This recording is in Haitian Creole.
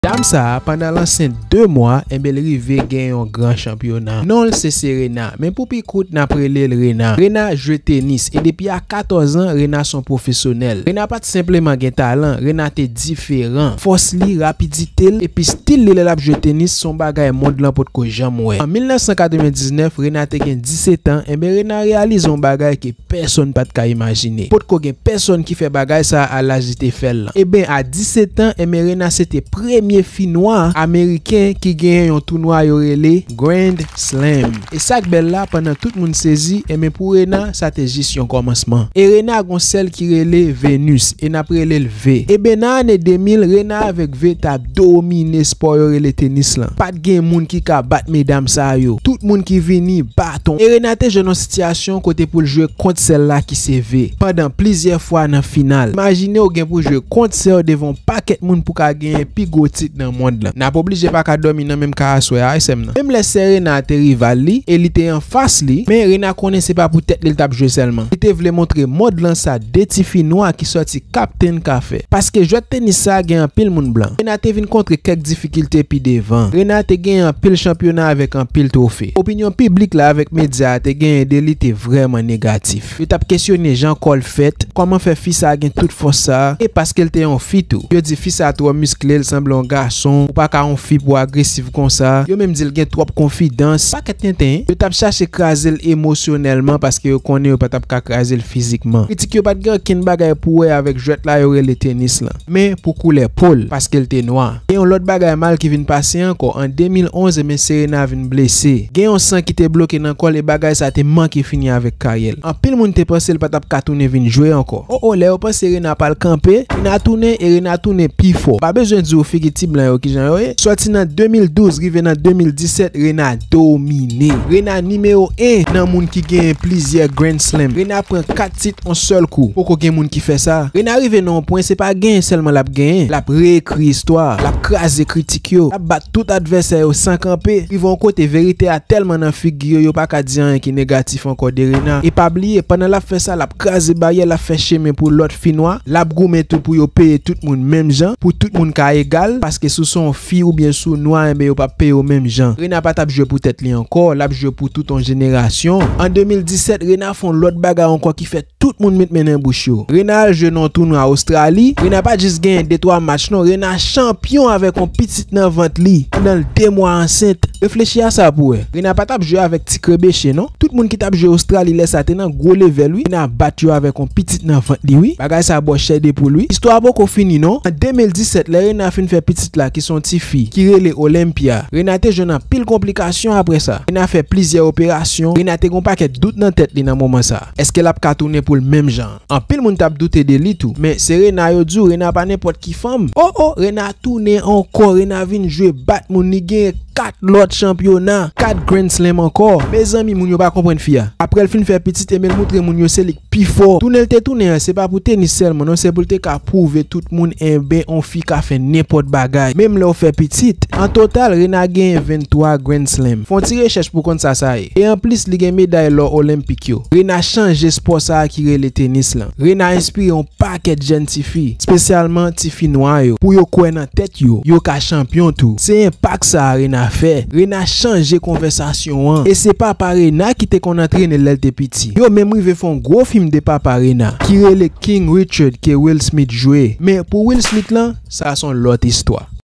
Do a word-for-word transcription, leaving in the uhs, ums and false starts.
Dam sa a, pandan l ansent de mwa, enben l rive gen yon gran chanpyona. Non l se Serena, men pou pi kout n ap rele l Rena. Rena jwe tenis, e depi a katòz an, Rena se yon pwofesyonèl. Rena pa t senpleman gen talan, Rena te diferan. Fòs li, rapidite l, epi stil li lè l ap jwe tenis, se yon bagay mond lan potko janm wè. An mil nèf san katrevendiznèf, Rena te gen disèt an, enben Rena reyalize yon bagay ke pèsonn pa t ka imajine. Potko gen pèsonn ki fè bagay sa a laj li te fè l lan. Eben, a disèt an, enben Rena se te premye fi nwa ameriken ki genyen yon tounwa yo rele Grand Slam. E sa k bèl la, pandan tout moun sezi, enben pou Rena, sa te jis yon kòmansman. E Rena gon sèl ki rele Venus, e n ap rele l V. Eben, nan ane de mil, Rena avèk V t ap domine spò yo rele tenis lan. Pa t gen moun ki ka bat medam sa yo. Tout moun ki vini, baton. E Rena te jwenn yon sitiyasyon kote pou l jwe kont sè l la ki se V, pandan plizyè fwa nan final. Imajine w gen pou jwe kont sè w devan yon pakèt moun pou ka genyen pi gwo tit nan mond lan. N ap oblije pa ka dòmi nan menm kay aswè a, wi sè m nan. Menm lè sè Rena a te rival li, e li te anfas li, men Rena konnen se pa pou tèt li l t ap jwe sèlman. Li te vle montre mond lan sa de tifi nwa ki sòti Kaptenn ka fè. Paske jwèt tenis sa a gen anpil moun blan. Rena te vin kontre kèk difikilte pi devan. Rena te genyen anpil chanpyona avèk anpil twofe. Opinyon piblik la avèk medya a te genyen de li te vrèman negatif. Yo t ap kesyone jan kò l fèt, kòman fè fi sa a gen tout fòs sa a, e paske l te yon fi tou. Yo di fi sa a twò miskle, l sanble yon gason, ou pa ka yon fi pou w agresif konsa. Yo menm di l gen twòp konfidans. Pakèt tenten, yo t ap chache kraze l emosyonèlman paske yo konnen yo pa t ap ka kraze l fizikman. Kritik yo pa t gen okenn bagay pou wè avèk jwèt la yo rele tenis lan, men pou koulè po l, paske l te nwa. Gen yon lòt bagay mal ki vin pase ankò. An de mil onz, ebyen Serena vin blese. Gen yon san ki te bloke nan kò l, e bagay sa te manke fini avèk karyè l. Anpil moun te panse l pa t ap ka tounen vin jwe ankò. O o, lè yo panse Rena pral kanpe, Rena tounen e Rena tounen pi fò. Pa bezwen di w figi ti blan yo kijan yo ye. Sòti nan de mil douz rive nan de mil disèt, Rena domine. Rena nimewo en nan moun ki genyen plizyè Grand Slam. Rena pran kat tit yon sèl kou. Poko gen moun ki fè sa. Rena rive nan yon pwen, se pa genyen sèlman l ap genyen. L ap reekri istwa. L ap kraze kritik yo. L ap bat tout advèsè yo san kanpe. Rive yon kote, verite a tèlman nan figi yo, yo pa ka di anyen ki negatif ankò de Rena. E pa bliye, pandan l ap fè sa, l ap kraze baryè, l ap fè chemen pou lòt fi nwa. L ap goumen tou pou yo peye tout moun menm jan, pou tout moun ka egal, paske si w se yon fi oubyen si w nwa, enben yo p ap peye w menm jan. Rena pa t ap jwe pou tèt li ankò, l ap jwe pou tout yon jenerasyon. An de mil disèt, Rena fè yon lòt bagay ankò ki fè tout moun met men nan bouch yo. Rena al jwe nan yon tounwa Ostrali. Rena pa jis genyen de twa match non, Rena chanpyon avèk yon pitit nan vant li pandan l de mwa ansent. Reflechi a sa pou w wè. Rena pa t ap jwe avèk ti krebeche non. Tout moun ki t ap jwe Ostrali lè sa te nan gwo level wi. Rena bat yo avèk yon pitit nan vant li wi. Bagay sa bò chè de poul wi. Istwa a poko fini non. An de mil disèt, lè Rena fin fè pitit la ki se yon ti fi ki rele Olympia, Rena te jwenn anpil konplikasyon apre sa. Rena fè plizyè operasyon. Rena te gon pakèt dout nan tèt li nan moman sa. Èske l ap ka tounen pou l menm jan? Anpil moun t ap doute de li tou. Men se Rena yo di w, Rena pa nenpòt ki fanm. O o, Rena tounen ankò, Rena vin jwe bat moun, li genyen kat lòt chanpyona, kat Grand Slam ankò. Mezanmi, moun yo pa konprann fi a. Apre l fin fè pitit, ebyen l moutre moun yo se li k pi fò. Tounen l te tounen an, se pa pou tenis sèlman non, se pou l te ka pwouve tout moun, enben, yon fi ka fè nenpòt bagay, menm lè w fè pitit. An total, Rena genyen venntwa Grand Slam. Fè yon ti rechèch pou w konn sa sa ye. E anplis, li gen meday lò olenpik yo. Rena chanje spò sa a ki rele tenis lan. Rena enspire yon pakèt jèn tifi, espesyalman tifi nwa yo, pou yo kwè nan tèt yo, yo ka chanpyon tou. Se enpak sa a Rena fè. Rena chanje konvèsasyon an. E se papa Rena ki te konn antrene l lè l te piti. Yo menm rive fè yon gwo fim de papa Rena, ki rele King Richard, ke Will Smith jwe. Men pou Will Smith lan, sa se yon lòt istwa.